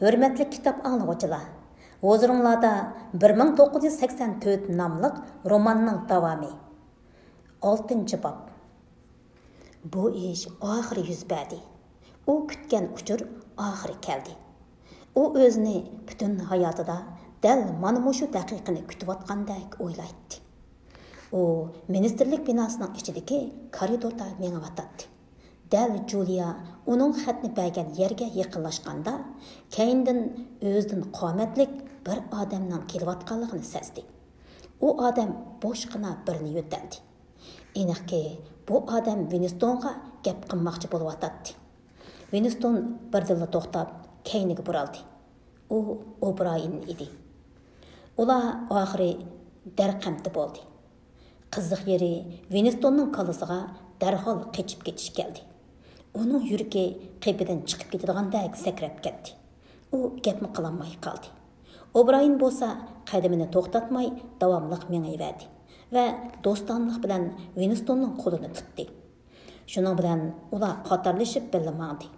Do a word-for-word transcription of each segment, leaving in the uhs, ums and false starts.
ھۆرمەتلىك كىتاب ئاڭلىغۇچىلار، ھۇزۇرۇڭلاردا بىر مىڭ توققۇز يۈز سەكسەن تۆت ناملىق روماننىڭ داۋامى. ئالتىنچى باب. بۇ ئىش ئاخىرى يۈز بەردى. ئۇ كۈتكەن ئۇچۇر ئاخىرى كەلدى. ئۇ ئۆزىنى پۈتۈن ھاياتىدا دەل مانا مۇشۇ دەقىقىنى كۈتۈۋاتقاندەك ئويلايتتى. ئۇ مىنىستىرلىك بىناسىنىڭ ئىچىدىكى كارىدوردا مېڭىۋاتاتتى. دەل جۇلىيا ئۇنىڭ خەتنى بەرگەن يەرگە يېقىنلاشقاندا، كەينىدىن ئۆزىدىن قامەتلىك بىر ئادەمنىڭ كېلىۋاتقانلىقىنى سەزدى. ئۇ ئادەم بوشقىنا بىرنى يۆتەلدى. ئېنىقكى، بۇ ئادەم ۋىنستونغا گەپ قىلماقچى بولۇۋاتاتتى. ۋىنستون بىردىنلا توختاپ، كەينىگە بۇرالدى. ئۇ ئوبرايېن ئىدى. ئۇلار ئاخىرى دەرقەمتى بولدى. قىزىق يېرى، ۋىنستوننىڭ كاللىسىغا دەرھال قېچىپ كېتىش كەلدى. ئۇنىڭ يۈرىكى قېپىدىن چىقىپ كېتىدىغاندەك سەكرەپ كەتتى. ئۇ گەپمۇ قىلالماي قالدى. ئوبرايېن بولسا قەدىمىنى توختاتماي داۋاملىق مېڭىۋەردى ۋە دوستانىلىق بىلەن ۋىنستوننىڭ قولىنى تۇتتى. شۇنىڭ بىلەن ئۇلار قاتارلىشىپ بىللە ماڭدى.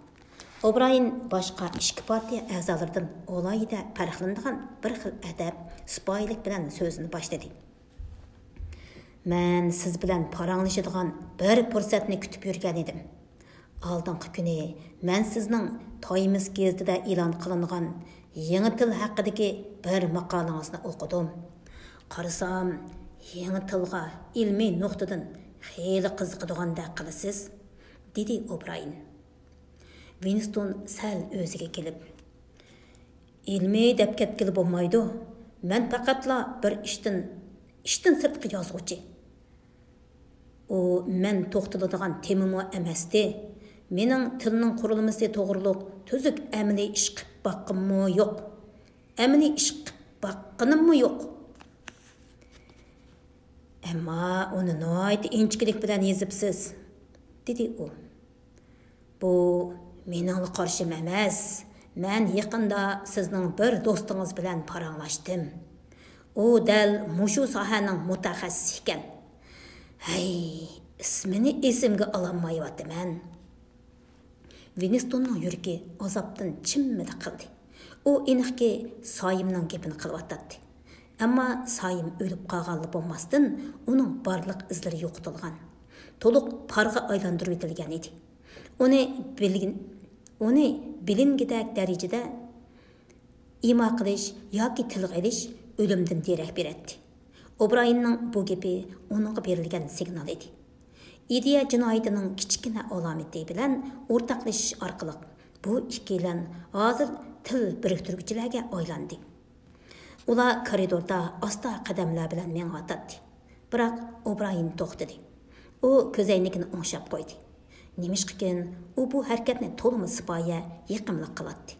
ئوبرايېن باشقا ئىككى پارتىيە ئەزالىرىدىن ئالاھىدە پەرقلىنىدىغان بىر خىل ئەدەپ، سىپايىلىق بىلەن سۆزىنى باشلىدى. مەن سىز بىلەن پاراڭلىشىدىغان بىر پۇرسەتنى كۈتۈپ يۈرگەن ئىدىم. ئالدىنقى كۈنى مەن سىزنىڭ تايمس گېزىتىدە ئېلان قىلىنغان يېڭى تىل ھەققىدىكى بىر ماقالىڭىزنى ئوقۇدۇم. قارىسام، يېڭى تىلغا ئىلمىي نۇقتىدىن خېلى قىزىقىدىغاندەك قىلىسىز، دېدى ئوبرايېن. ۋىنستون سەل ئۆزىگە كېلىپ، ئىلمىي دەپ كەتكىلى بولمايدۇ. مەن پەقەتلا بىر ئىشتىن، ئىشتىن سىرتقى يازغۇچى. ئۇ مەن توختىلىدىغان تېمىمۇ ئەمەستى. مېنىڭ تىلنىڭ قۇرۇلمىسى توغرۇلۇق تۈزۈك ئەمەلىي ئىش قىپ باققىنىممۇ يوق. ئەمەلىي ئىش قىپ باققىنىممۇ يوق. ئەمما ئۇنى ناھايىتى ئىنچىكىلىك بىلەن يېزىپسىز، دېدى ئۇ. بۇ مېنىڭلا قارىشىم ئەمەس. مەن يېقىندا سىزنىڭ بىر دوستىڭىز بىلەن پاراڭلاشتىم. ئۇ دەل مۇشۇ ساھەنىڭ مۇتەخەسسىسى ئىكەن. ھەي، ئىسمىنى ئېسىمگە ئالالمايۋاتىمەن. ۋىنستوننىڭ يۈرىكى ئازابتىن چىممىدە قىلدى. ئۇ ئېنىقكى سايىمنىڭ گېپىنى قىلىۋاتاتتى. ئەمما سايىم ئۆلۈپ قالغانلا بولماستىن، ئۇنىڭ بارلىق ئىزلىرى يوقىتىلغان، تولۇق پارغا ئايلاندۇرۇۋېتىلگەن ئىدى. ئۇنى بىلگىن-، ئۇنى بىلىنگۈدەك دەرىجىدە ئىما قىلىش ياكى تىلغا ئېلىش ئۆلۈمدىن دېرەك بېرەتتى. ئوبرايېننىڭ بۇ گېپى ئۇنىڭغا بېرىلگەن سىگنال ئىدى. ئىدىيە جىنايىتىنىڭ كىچىككىنە ئالامىتى بىلەن ئورتاقلىشىش ئارقىلىق بۇ ئىككىيلەن ھازىر تىل بىرىكتۈرگۈچىلەرگە ئايلاندى. ئۇلار كارىدوردا ئاستا قەدەملەر بىلەن مېڭىۋاتاتتى. بىراق ئوبرايېن توختىدى. ئۇ كۆزەينىكىنى ئوڭشاپ قويدى. نېمىشقىكىن، ئۇ بۇ ھەرىكەتنى تولىمۇ سىپايە، يېقىملىق قىلاتتى.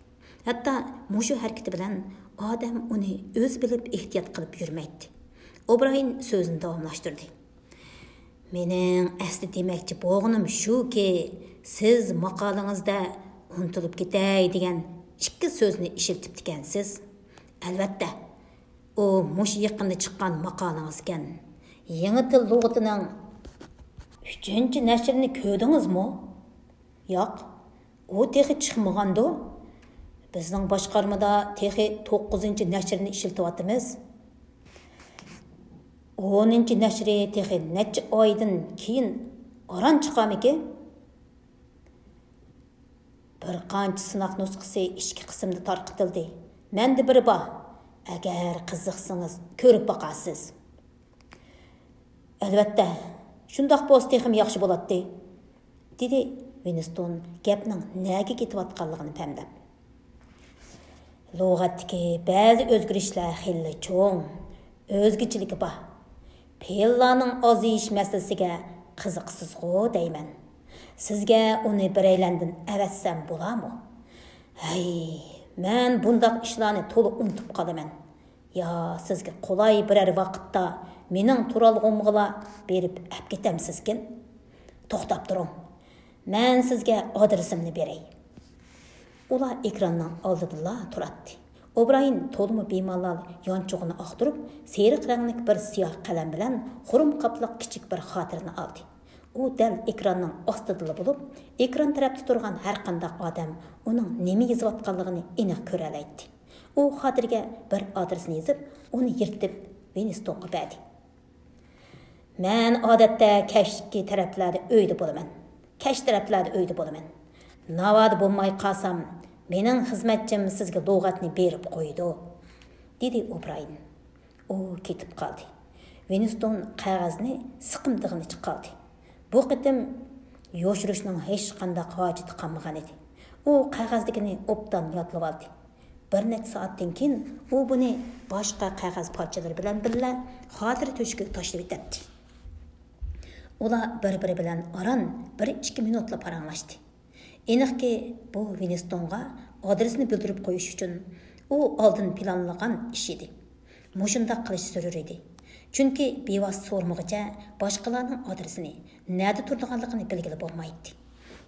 ھەتتا مۇشۇ ھەرىكىتى بىلەن ئادەم ئۇنى ئۆزى بىلىپ ئېھتىيات قىلىپ يۈرمەيتتى. ئوبرايېن سۆزىنى داۋاملاشتۇردى. مېنىڭ ئەسلى دېمەكچى بولغىنىم شۇكى، سىز ماقالىڭىزدە ئۇنتۇلۇپ كېتەي دېگەن ئىككى سۆزنى ئىشلىتىپتىكەنسىز. ئەلۋەتتە، ئۇ مۇشۇ يېقىندا چىققان ماقالىڭىزكەن. يېڭى تىل لۇغىتىنىڭ ئۈچىنچى نەشرىنى كۆردىڭىزمۇ؟ ياق، ئۇ تېخى چىقمىغاندۇ؟ بىزنىڭ باشقارمىدا تېخى توققۇزىنچى نەشرىنى ئىشلىتىۋاتىمىز. ئونىنچى نەشرى تېخى نەچچە ئايدىن كېيىن ئاران چىقارمىكىن؟ بىر قانچە سىناق نۇسخىسى ئىچكى قىسىمدا تارقىتىلدى. مەندە بىرى بار. ئەگەر قىزىقسىڭىز، كۆرۈپ باقارسىز. ئەلۋەتتە، شۇنداق بولسا تېخىمۇ ياخشى بولاتتى، دېدى ۋىنستون گەپنىڭ نەگە كېتىۋاتقانلىقىنى پەملەپ. لۇغەتتىكى بەزى ئۆزگىرىشلەر خېلىلا چوڭ، ئۆزگىچىلىكى بار. پېئىللارنىڭ ئازىيىش مەسىلىسىگە قىزىقىسىزغۇ دەيمەن. سىزگە ئۇنى بىرەيلەندىن ئەۋەتسەم بولارمۇ؟ ھەي، مەن بۇنداق ئىشلارنى تولا ئۇنتۇپ قالىمەن. يا سىزگە قولاي بىرەر ۋاقىتتا مېنىڭ تۇرالغۇمغىلا بېرىپ ئەپكېتەمسىزكىن؟ توختاپ تۇرۇڭ، مەن سىزگە ئادرېسىمنى بېرەي. ئۇلار ئېكراننىڭ ئالدىدىلا تۇراتتى. ئوبرايېن تولىمۇ بىمالال يانچۇقىنى ئاختۇرۇپ، سېرىق رەڭلىك بىر سىياھ قەلەم بىلەن خۇرۇم قاپلىق كىچىك بىر خاتىرىنى ئالدى. ئۇ دەل ئېكراننىڭ ئاستىدىلا بولۇپ، ئېكران تەرەپتە تۇرغان ھەرقانداق ئادەم ئۇنىڭ نېمە يېزىۋاتقانلىقىنى ئېنىق كۆرەلەيتتى. ئۇ خاتىرىگە بىر ئادرېسنى يېزىپ، ئۇنى يىرتىپ ۋىنستونغا بەردى. مەن ئادەتتە كەچلىكى تەرەپلەردە ئۆيدە بولىمەن. كەچ تەرەپلەردە ئۆيدە بولىمەن. ناۋادا بولماي قالسام، مېنىڭ خىزمەتچىم سىزگە لۇغەتنى بېرىپ قويىدۇ، دېدى ئوبرايېن. ئۇ كېتىپ قالدى. ۋىنستون قەغەزنى سىقىمدىغىنىچە قالدى. بۇ قېتىم يوشۇرۇشنىڭ ھېچقانداق ھاجىتى قالمىغان ئىدى. ئۇ قەغەزدىكىنى ئوبدان يادلىۋالدى. بىر نەچچە سائەتتىن كېيىن ئۇ بۇنى باشقا قەغەز پارچىلىرى بىلەن بىللە خاتىرە تۆشۈكىگە تاشلىۋېتەتتى. ئۇلار بىر-بىرى بىلەن ئاران بىر-ئىككى مىنۇتلا پاراڭلاشتى. ئېنىقكى، بۇ ۋىنستونغا ئادرېسنى بىلدۈرۈپ قويۇش ئۈچۈن ئۇ ئالدىن پىلانلىغان ئىش ئىدى. مۇشۇنداق قىلىش زۆرۈر ئىدى. چۈنكى بىۋاسىتە سورىمىغۇچە باشقىلارنىڭ ئادرېسىنى، نەدە تۇرىدىغانلىقىنى بىلگىلى بولمايتتى.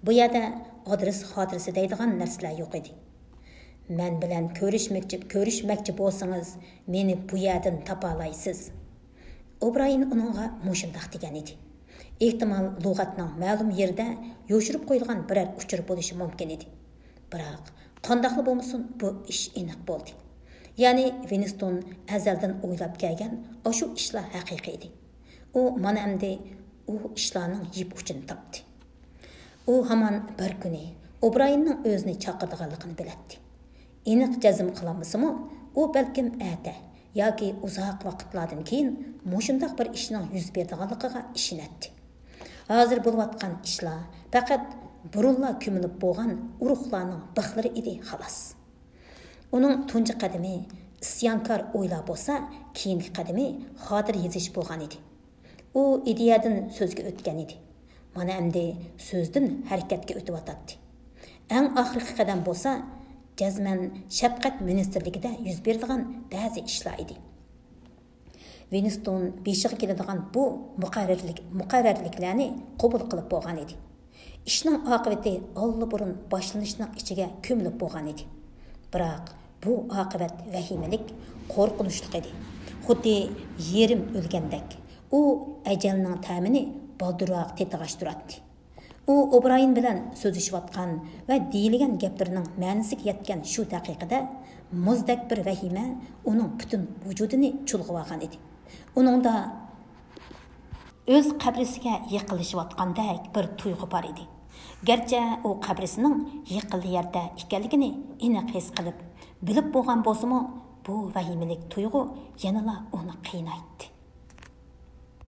بۇ يەردە ئادرېس خاتىرىسى دەيدىغان نەرسىلەر يوق ئىدى. مەن بىلەن كۆرۈشمەكچى، كۆرۈشمەكچى بولسىڭىز، مېنى بۇ يەردىن تاپالايسىز. ئوبرايېن ئۇنىڭغا مۇشۇنداق دېگەن ئىدى. ئېھتىمال، لۇغەتنىڭ مەلۇم يېرىدە يوشۇرۇپ قويۇلغان بىرەر ئۇچۇر بولۇشى مۇمكىن ئىدى. بىراق، قانداقلا بولمىسۇن، بۇ ئىش ئېنىق بولدى. يەنى، ۋىنستون ئەزەلدىن ئويلاپ كەلگەن ئاشۇ ئىشلار ھەقىقىي ئىدى. ئۇ مانا ئەمدى ئۇ ئىشلارنىڭ يىپ ئۇچىنى تاپتى. ئۇ ھامان بىر كۈنى ئوبرايېننىڭ ئۆزىنى چاقىرىدىغانلىقىنى بىلەتتى. ئېنىق جەزم قىلالمىسىمۇ، ئۇ بەلكىم ئەتە ياكى ئۇزاق ۋاقىتلاردىن كېيىن مۇشۇنداق بىر ئىشنىڭ يۈز بېرىدىغانلىقىغا ئىشىنەتتى. ھازىر بولۇۋاتقان ئىشلار پەقەت بۇرۇنلا كۆمۈلۈپ بولغان ئۇرۇقلارنىڭ بىخلىرى ئىدى، خالاس. ئۇنىڭ تۇنجى قەدىمى ئىسيانكار ئويلار بولسا، كېيىنكى قەدىمى خاتىرە يېزىش بولغان ئىدى. ئۇ ئىدىيەدىن سۆزگە ئۆتكەن ئىدى. مانا ئەمدى سۆزدىن ھەرىكەتكە ئۆتۈۋاتاتتى. ئەڭ ئاخىرقى قەدەم بولسا، جەزمەن شەپقەت مىنىستىرلىكىدە يۈز بېرىدىغان بەزى ئىشلار ئىدى. ۋىنستون بېشىغا كېلىدىغان بۇ مۇقەررەرلىك، مۇقەررەرلىكلەرنى قوبۇل قىلىپ بولغان ئىدى. ئىشنىڭ ئاقىۋىتى ئاللىبۇرۇن باشلىنىشنىڭ ئىچىگە كۆمۈلۈپ بولغان ئىدى. بىراق، بۇ ئاقىۋەت ۋەھىمىلىك، قورقۇنچلۇق ئىدى. خۇددى يېرىم ئۆلگەندەك، ئۇ ئەجەلنىڭ تەمىنى بالدۇرراق تېتىغاچ تۇراتتى. ئۇ ئوبرايېن بىلەن سۆزلىشىۋاتقان ۋە دېيىلگەن گەپلىرىنىڭ مەنىسىگە يەتكەن شۇ دەقىقىدە، مۇزدەك بىر ۋەھىمە ئۇنىڭ پۈتۈن ۋۇجۇدىنى چۇلغىۋالغان ئىدى. ئۇنىڭدا ئۆز قەبرىسىگە يېقىنلىشىۋاتقاندەك بىر تۇيغۇ بار ئىدى. گەرچە ئۇ قەبرىسىنىڭ يېقىنلا يەردە ئىكەنلىكىنى ئېنىق ھېس قىلىپ، بىلىپ بولغان بولسىمۇ، بۇ ۋەھىمىلىك تۇيغۇ يەنىلا ئۇنى قىينايتتى.